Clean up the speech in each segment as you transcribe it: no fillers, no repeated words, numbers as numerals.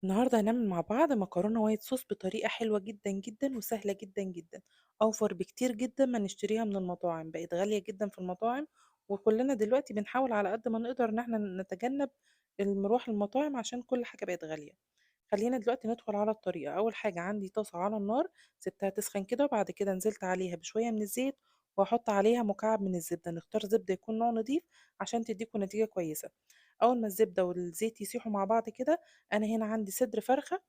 النهارده هنعمل مع بعض مكرونة white sauce بطريقة حلوة جدًا، جدًا وسهلة جدًا، جدًا، أوفر بكتير جدًا ما نشتريها من المطاعم، بقت غالية جدًا في المطاعم، وكلنا دلوقتي بنحاول على قد ما نقدر إن إحنا نتجنب المروح للمطاعم عشان كل حاجة بقت غالية. خلّينا دلوقتي ندخل على الطريقة. أول حاجة عندي طاسة على النار سِبتها تسخن كده، وبعد كده نزلت عليها بشوية من الزيت، وهاحط عليها مكعب من الزبدة، نختار زبدة يكون نوع نضيف عشان تديكم نتيجة كويسة. أول ما الزبدة والزيت يسيحوا مع بعض كده، أنا هنا عندي صدر فرخة،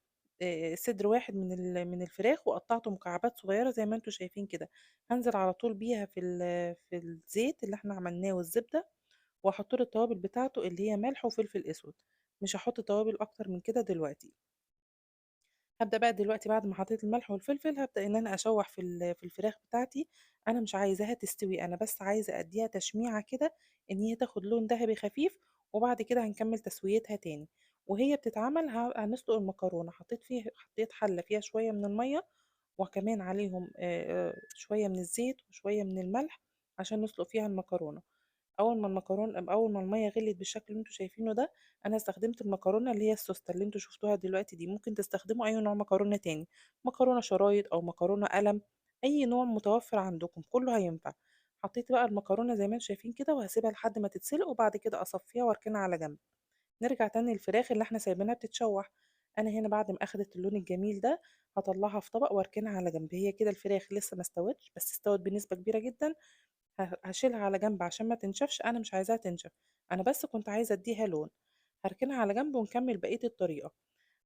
صدر واحد من الفراخ وقطعته مكعبات صغيرة زي ما انتم شايفين كده. هنزل على طول بيها في الزيت اللي احنا عملناه والزبدة، وهحط له التوابل بتاعته اللي هي ملح وفلفل اسود، مش هحط توابل اكتر من كده دلوقتي. هبدأ بقى دلوقتي بعد ما حطيت الملح والفلفل هبدأ إن أنا أشوح في الفراخ بتاعتي. أنا مش عايزاها تستوي، أنا بس عايزة أديها تشميعة كده إن هي تاخد لون ذهبي خفيف، وبعد كده هنكمل تسويتها تاني. وهي بتتعمل هنسلق المكرونة. حطيت حلة فيها شوية من المية وكمان عليهم شوية من الزيت وشوية من الملح عشان نسلق فيها المكرونة. أول ما المية غليت بالشكل اللي انتوا شايفينه ده، أنا استخدمت المكرونة اللي هي السوستة اللي انتوا شفتوها دلوقتي دي. ممكن تستخدموا أي نوع مكرونة تاني، مكرونة شرايط أو مكرونة قلم، أي نوع متوفر عندكم كله هينفع. حطيت بقى المكرونة زي ما انتوا شايفين كده، وهسيبها لحد ما تتسلق، وبعد كده أصفيها وأركنها على جنب. نرجع تاني للفراخ اللي احنا سايبينها بتتشوح. أنا هنا بعد ما أخدت اللون الجميل ده هطلعها في طبق وأركنها على جنب. هي كده الفراخ لسه ما استوتش، بس استوت بنسبة كبيرة جدا. هشيلها على جنب عشان ما تنشفش، أنا مش عايزاها تنشف، أنا بس كنت عايزة أديها لون. هركنها على جنب ونكمل بقية الطريقة.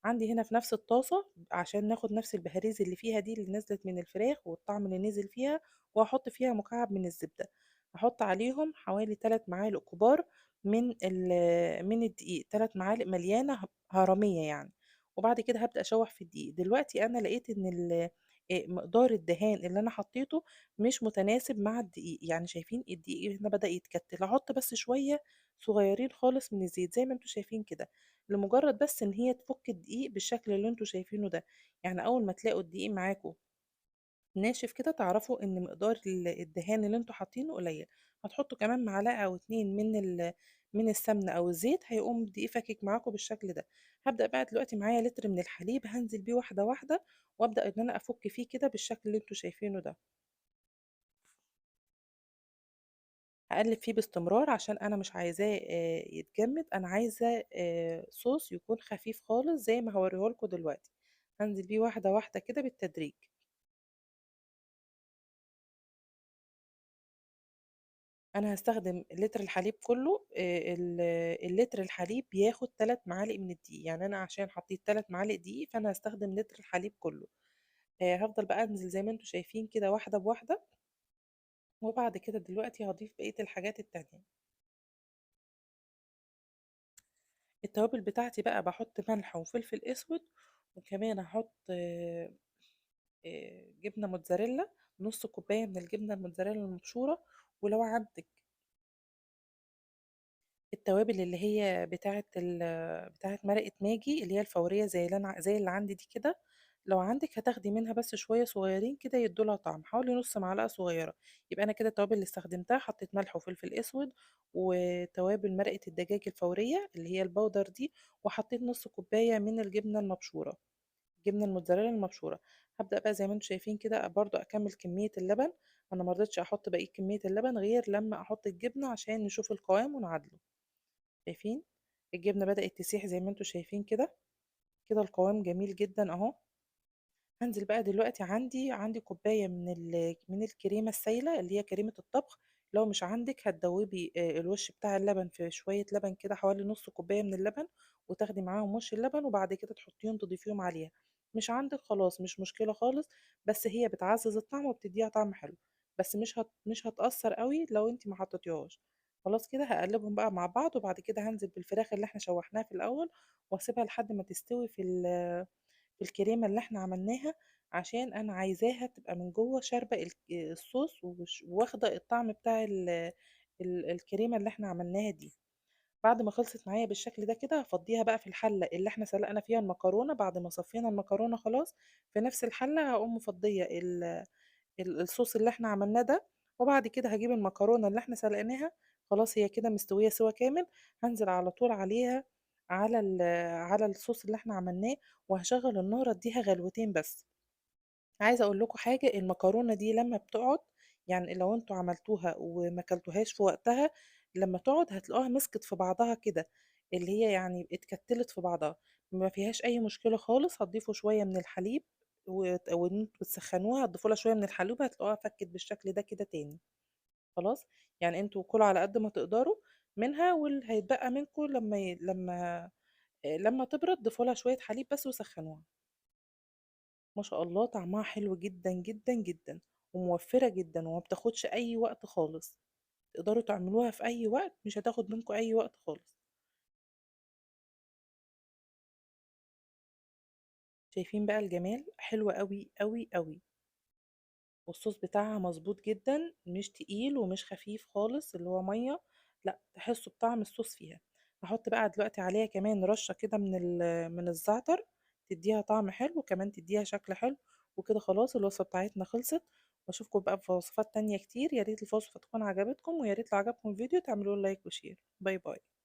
عندي هنا في نفس الطاسة عشان ناخد نفس البهاريز اللي فيها دي اللي نزلت من الفراخ والطعم اللي نزل فيها، وهحط فيها مكعب من الزبدة. هحط عليهم حوالي 3 معالق كبار من الدقيق، 3 معالق مليانة هرمية يعني. وبعد كده هبدأ أشوح في الدقيق. دلوقتي أنا لقيت إن مقدار الدهان اللي أنا حطيته مش متناسب مع الدقيق، يعني شايفين الدقيق هنا بدأ يتكتل. هحط بس شوية صغيرين خالص من الزيت زي ما انتوا شايفين كده، لمجرد بس إن هي تفك الدقيق بالشكل اللي انتوا شايفينه ده. يعني أول ما تلاقوا الدقيق معاكم ناشف كده تعرفوا إن مقدار الدهان اللي انتوا حاطينه قليل. هتحطوا كمان معلقة أو 2 من السمنة أو الزيت، هيقوم الدقيق فاكك معاكم بالشكل ده. هبدأ بقى دلوقتي معايا لتر من الحليب هنزل بيه واحدة واحدة، وأبدأ إن أنا أفك فيه كده بالشكل اللي انتوا شايفينه ده. هقلب فيه باستمرار عشان أنا مش عايزاه يتجمد، أنا عايزة صوص يكون خفيف خالص زي ما هوريهولكوا دلوقتي. هنزل بيه واحدة واحدة كده بالتدريج. أنا هستخدم لتر الحليب كله. اللتر الحليب بياخد 3 معالق من الدقيق، يعني أنا عشان حطيت 3 معالق دقيق فأنا هستخدم لتر الحليب كله. هفضل بقى أنزل زي ما انتوا شايفين كده واحدة بواحدة، وبعد كده دلوقتي هضيف بقية الحاجات التانية. التوابل بتاعتي بقى بحط ملح وفلفل اسود، وكمان هحط جبنة موتزاريلا، نص كوباية من الجبنة الموتزاريلا المبشورة. ولو عندك التوابل اللي هي بتاعة مرقة ماجي اللي هي الفورية زي اللي عندي دي كده، لو عندك هتاخدي منها بس شوية صغيرين كده يدوا لها طعم، حوالي نص معلقة صغيرة. يبقى أنا كده التوابل اللي استخدمتها حطيت ملح وفلفل أسود وتوابل مرقة الدجاج الفورية اللي هي البودر دي، وحطيت نص كوباية من الجبنة المبشورة، جبنة الموتزاريلا المبشورة. هبدأ بقى زي ما انتم شايفين كده برضو أكمل كمية اللبن. أنا ما رضيتش أحط بقية كمية اللبن غير لما أحط الجبنة عشان نشوف القوام ونعادله. شايفين الجبنة بدأت تسيح زي ما انتم شايفين كده، كده القوام جميل جدا اهو. هنزل بقى دلوقتي عندي كوباية من الكريمة السايلة اللي هي كريمة الطبخ. لو مش عندك هتدوبي الوش بتاع اللبن في شوية لبن كده، حوالي نص كوباية من اللبن، وتاخدي معاهم وش اللبن، وبعد كده تحطيهم تضيفيهم عليها. مش عندك خلاص مش مشكلة خالص، بس هي بتعزز الطعم وبتديها طعم حلو، بس مش هتأثر قوي لو انت ما حطيتيهاش. خلاص كده هقلبهم بقى مع بعض، وبعد كده هنزل بالفراخ اللي احنا شوحناها في الأول، واسيبها لحد ما تستوي في الكريمة اللي احنا عملناها، عشان انا عايزاها تبقى من جوه شاربة الصوص واخدة الطعم بتاع الكريمة اللي احنا عملناها دي. بعد ما خلصت معايا بالشكل ده كده هفضيها بقى في الحلة اللي احنا سلقنا فيها المكرونة. بعد ما صفينا المكرونة خلاص في نفس الحلة هقوم مفضية الصوص اللي احنا عملناه ده، وبعد كده هجيب المكرونة اللي احنا سلقناها خلاص هي كده مستوية سوا كامل، هنزل على طول عليها على الصوص اللي إحنا عملناه، وهاشغّل النار أدّيها غلوتين بس. عايزة أقول لكم حاجة، المكرونة دي لمّا بتقعد، يعني لو أنتم عملتوها وما كلتوهاش في وقتها، لمّا تقعد هتلاقوها مسكت في بعضها كده، اللي هي يعني اتكتلت في بعضها، ما فيهاش أي مشكلة خالص. هتضيفوا شوية من الحليب وأنتم بتسخنوها هتضيفوا لها شوية من الحليب، هتلاقوها فكت بالشكل ده كده تاني. خلاص؟ يعني أنتم كلوا على قد ما تقدروا منها، واللي هيتبقى منكم لما تبرد ضيفوا لها شوية حليب بس وسخنوها. ما شاء الله طعمها حلو جدًا، جدًا، جدًا، وموفرة جدًا، وما بتاخدش أي وقت خالص. تقدروا تعملوها في أي وقت، مش هتاخد منكم أي وقت خالص. شايفين بقى الجمال؟ حلو أوي، أوي، أوي. والصوص بتاعها مظبوط جدًا، مش تقيل ومش خفيف خالص اللي هو مَيّة، لأ تحسوا بطعم الصوص فيها. هاحط بقى دلوقتي عليها كمان رشة كده من الزعتر، تديها طعم حلو وكمان تديها شكل حلو. وكده خلاص الوصفة بتاعتنا خلصت. واشوفكم بقى في وصفات تانية كتير. يا ريت الوصفة تكون عجبتكم، ويا ريت لو عجبكم الفيديو تعملوا like و share. bye bye.